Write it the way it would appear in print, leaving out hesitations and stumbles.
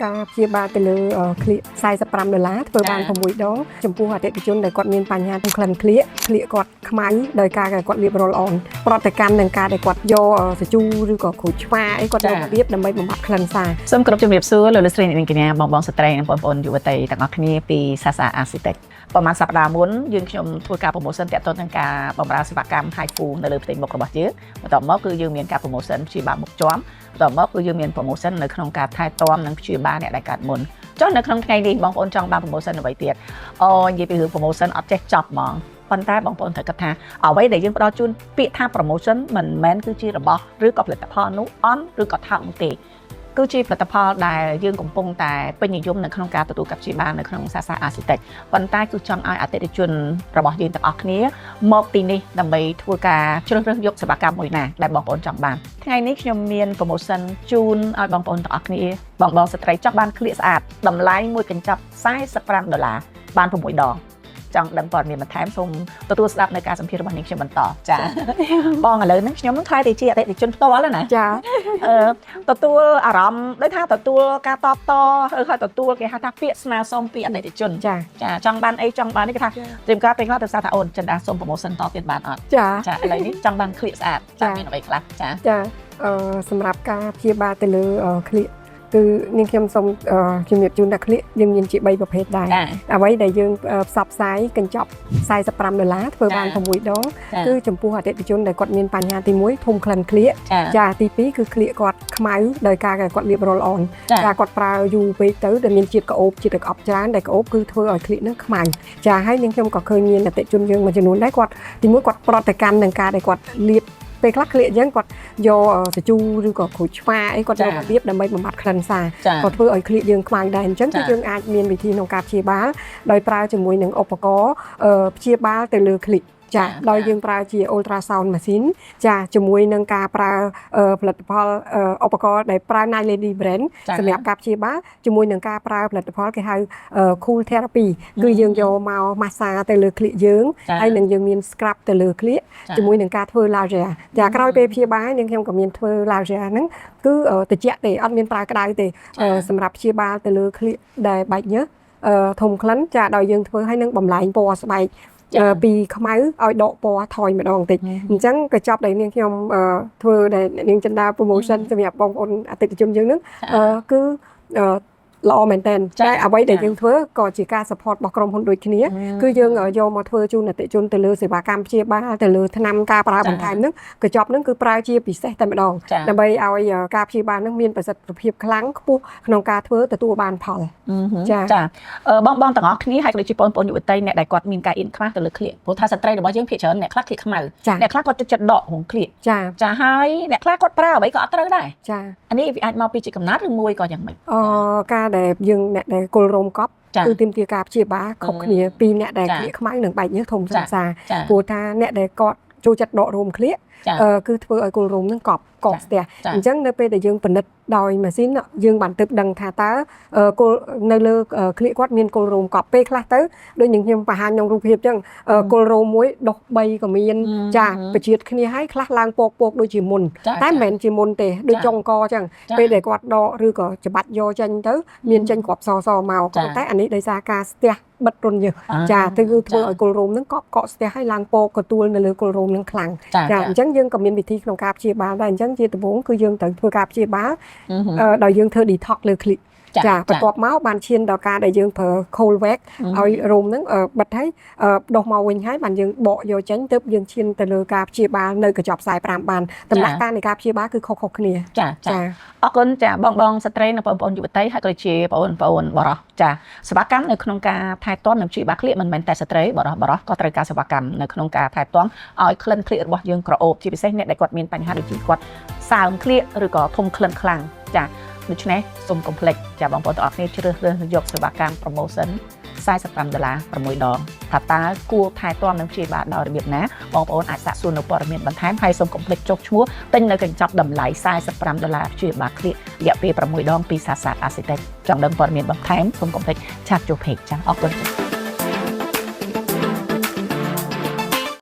ការព្យាបាលទៅលើក្លៀក45ដុល្លារធ្វើបាន6ដងចំពោះអតិថិជនដែលគាត់មានបញ្ហាក្លិនក្លៀកក្លៀកគាត់ខ្មៅដោយការដែលគាត់លាប roll on ប្រតិកម្មនឹងការដែលគាត់យកសាជូឬក៏ក្រូចឆ្មាអីគាត់យកមកលាបដើម្បីបំបាត់ក្លិនសា សូមគោរពជំរាបសួរលោកលោកស្រីអ្នកនាងកញ្ញាបងបងស្ត្រីនិងបងប្អូនយុវតីទាំងអស់គ្នាពីសាសាអាស៊ីតិចប្រហែលសប្តាហ៍មុនយើងខ្ញុំធ្វើការ promotion ទាក់ទងនឹងការបម្រើសេវាកម្ម HIFU នៅលើផ្ទៃមុខរបស់យើងបន្ទាប់មកគឺយើងមានការ promotion ព្យាបាលមុខជាំបន្ទាប់មកគឺយើងមាន promotion នៅក្នុងការថែទាំនិងព្យាបាលអ្នកដែលកើតមុនចុះនៅក្នុងថ្ងៃនេះបងប្អូនចង់បាន promotion អ្វីទៀតអូនិយាយពីរឿង promotion អត់ចេះចប់ហ្មងប៉ុន្តែបងប្អូនត្រូវគិតថាអ្វីដែលយើងផ្ដល់ជូនពាក្យថា promotion មិនមែនគឺជារបស់ឬក៏ផលិតផលនោះអន់ឬក៏ថោកនោះទេ គឺជាផលិតផលដែលយើងកំពុងតែពេញនិយមនៅក្នុងការទទួលការព្យាបាលនៅក្នុងសាសាអាស៊ីតិចប៉ុន្តែគឺចង់ឲ្យអតិថិជនរបស់យើងទាំងអស់គ្នាមកទីនេះដើម្បីធ្វើការជ្រើសរើសយកសេវាកម្មមួយណាដែលបងប្អូនចង់បានថ្ងៃនេះខ្ញុំមាន promotion ជូនឲ្យបងប្អូនទាំងអស់គ្នាបងបងស្ត្រីចង់បានក្លៀកស្អាតតម្លៃមួយកញ្ចប់45ដុល្លារបាន6ដងចង់ដឹងព័ត៌មានបន្ថែមសូមទទួលស្ដាប់នៅការសម្ភាសន៍របស់នាងខ្ញុំបន្តចាបងឥឡូវហ្នឹងខ្ញុំនឹងក្លាយទៅជាអតិថិជនផ្ទាល់ហើយណា ចា អឺទទួលអារម្មណ៍ដូចថាទទួលការតបតឬហើយទទួលគេហៅថាពាក្យស្នើសុំពីអតិថិជន ចា ចាចង់បានអីចង់បាននេះគេថាត្រៀមការពេលខ្លះទៅសារថាអូនចិនដាសុំ promotion តទៀតបានអត់ ចា ចាឥឡូវនេះចង់បានក្លៀកស្អាត ចា ចាមានអ្វីខ្លះចា ចាសម្រាប់ការព្យាបាលទៅលើក្លៀកគឺនាងខ្ញុំសូមជំរាបជូនថាក្លៀកយើងមានជា3ប្រភេទដែរ ចា អ្វីដែលយើងផ្សព្វផ្សាយកញ្ចប់45ដុល្លារធ្វើបាន6ដង ចា គឺចំពោះអតិថិជនដែលគាត់មានបញ្ហាទី1ធំក្លិនក្លៀក ចា ចាទី2គឺក្លៀកគាត់ខ្មៅដោយការដែលគាត់លាប roll on ចា ចាគាត់ប្រើយូរពេកទៅដែលមានជាតិក្អូបជាតិទឹកអប់ច្រើនដែលក្អូបគឺធ្វើឲ្យក្លៀកនឹងខ្មៅចាហើយនាងខ្ញុំក៏ឃើញមានអតិថិជនយើងមួយចំនួនដែរគាត់ទី1គាត់ប្រតិកម្មនឹងការដែលគាត់លាបពេលខ្លះក្លៀកអញ្ចឹងគាត់យកសាជូឬក៏ក្រូចឆ្មាអីគាត់យកមកលាបដើម្បីបំបាត់ក្លិនសា ចា ក៏ធ្វើឲ្យក្លៀកយើងខ្មៅដែរអញ្ចឹងគឺ ចា យើងអាចមានវិធីក្នុងការព្យាបាលដោយប្រើជាមួយនឹងឧបករណ៍ព្យាបាលទៅលើក្លៀកចាដោយយើងប្រើជា ultrasound machine ចាជាមួយនឹងការប្រើផលិតផលឧបករណ៍ដែលប្រើ Night Lady brand ចា សម្រាប់ការព្យាបាលជាមួយនឹងការប្រើផលិតផលគេហៅ cool therapy គឺយើងយកមកម៉ាស្សាទៅលើក្លៀកយើង ចា ហើយនឹងយើងមាន scrub ទៅលើក្លៀក ចា ជាមួយនឹងការធ្វើ laser ចាក្រោយពេលព្យាបាលនាងខ្ញុំក៏មានធ្វើ laser ហ្នឹងគឺត្រជាក់ទេអត់មានប្រើក្តៅទេសម្រាប់ព្យាបាលទៅលើក្លៀកដែលបែកញើសធំក្លិនចាដោយយើងធ្វើឲ្យនឹងបំលែងពណ៌ស្បែក ចា ពីខ្មៅឲ្យដកពណ៌ថយម្ដងតិចអញ្ចឹងកញ្ចប់ដែលនាងខ្ញុំធ្វើដែលអ្នកនាងចិន្តា promotion សម្រាប់បងប្អូនអតិថិជនយើងហ្នឹងគឺល្អមែនតើ ចា តែអ្វីដែល ចា យើងធ្វើក៏ជាការ support របស់ក្រុមហ៊ុនដូចគ្នា គឺយើងយកមកធ្វើជូនអតិថិជនទៅលើសេវាកម្មព្យាបាលទៅលើថ្នាំការប្រើ ចា បន្ថែមហ្នឹងកញ្ចប់ហ្នឹងគឺប្រើជាពិសេសតែម្ដង ចា ដើម្បីឲ្យការព្យាបាលហ្នឹងមានប្រសិទ្ធភាពខ្លាំងខ្ពស់ក្នុងការធ្វើទទួលបានផល ចា ចាបងបងទាំងអស់គ្នាហើយក៏ដូចជាបងប្អូនយុវតីអ្នកដែលគាត់មានការអៀនខ្មាស់ទៅលើក្លៀកព្រោះថាស្ត្រីរបស់យើងភាគច្រើនអ្នកខ្លះក្លៀកខ្មៅ ចា អ្នកខ្លះគាត់ចិត្តដករោងក្លៀក ចា ចាហើយអ្នកខ្លះគាត់ប្រើអ្វីក៏អត់ត្រូវដែរ ចា អានេះវាអាចមកពីជាកំណត់ឬមួយក៏យ៉ាងម៉េច អការដែលយើងអ្នកដែលគល់រោមកប់ ចា គឺទាមទារការព្យាបាលខុសគ្នាពីអ្នកដែល ចា ក្លៀកខ្មៅនិងបែកញើសធំ ចា សង្សារ ចា ព្រោះថាអ្នកដែលគាត់ចូលចិត្តដករោមក្លៀក ចា គឺធ្វើឲ្យគល់រោមហ្នឹងកប់កប់ស្ទះ ចា អញ្ចឹងនៅពេលដែលយើងពិនិត្យដោយម៉ាស៊ីនយើងបានទើបដឹងថាតើគល់នៅលើក្លៀកគាត់មានគល់រោមកប់ពេលខ្លះទៅដូចនឹងខ្ញុំបង្ហាញក្នុងរូបភាពអញ្ចឹងគល់រោមមួយដុះ3ក៏មានចាបជាតិគ្នាហើយខ្លះឡើងពកពកដូចជាមុន ចា តែមិនមែនជាមុនទេដូចចុងកអញ្ចឹង ចា ពេលដែលគាត់ដកឬក៏ច្បាច់យកចេញទៅមានចេញគ្រាប់សសមក ចា ក៏តែអានេះដោយសារការស្ទះបិទរន្ធញើស អា ចាទៅគឺធ្វើឲ្យគល់រោមហ្នឹងកប់កកស្ទះហើយឡើងពកកទួលនៅលើគល់រោមហ្នឹងខ្លាំង ចា ចាអញ្ចឹងយើងក៏មានវិធីក្នុងការព្យាបាលដែរអញ្ចឹងជាដំបូងគឺយើងត្រូវធ្វើការព្យាបាលដោយយើងធ្វើ detox លើក្លិកចាបន្ទាប់មកបានឈានដល់ការដែលយើងប្រើ cold wax ឲ្យរោមហ្នឹងបិទហើយដុសមកវិញហើយបានយើងបកយកចេញទើបយើងឈានទៅលើការព្យាបាលនៅកញ្ចប់45បានដំណាក់កាលនៃការព្យាបាលគឺខុសៗគ្នា ចាចាអរគុណចាបងបងស្ត្រីនិងបងប្អូនយុវតីហើយក៏ដូចជាបងប្អូនបរិសចាសេវាកម្មនៅក្នុងការថែទាំនិងព្យាបាលក្លៀកមិនមែនតែស្ត្រីបរិសបរិសក៏ត្រូវការសេវាកម្មនៅក្នុងការថែទាំឲ្យក្លិនក្លៀករបស់យើងក្រអូបជាពិសេសអ្នកដែលគាត់មានបញ្ហាដូចជាគាត់សើមក្លៀកឬក៏ធំក្លិនខ្លាំងចាដូច្នេះសូមកុំភ្លេចចាបងប្អូនទាំងអស់គ្នាជ្រើសរើសយកសេវាកម្ម promotion 45ដុល្លារ6ដងថាតើគួរថែទាំនិងព្យាបាលដោយរបៀបណាបងប្អូនអាចសាកសួរនៅព័ត៌មានបន្ថែមហើយសូមកុំភ្លេចចុះឈ្មោះទិញនៅកញ្ចប់តម្លៃ45ដុល្លារព្យាបាលក្លៀករយៈពេល6ដងពីសាសាអាស៊ីតិចចង់ដឹងព័ត៌មានបន្ថែមសូមកុំភ្លេច chat ចូល page ចាអរគុណចា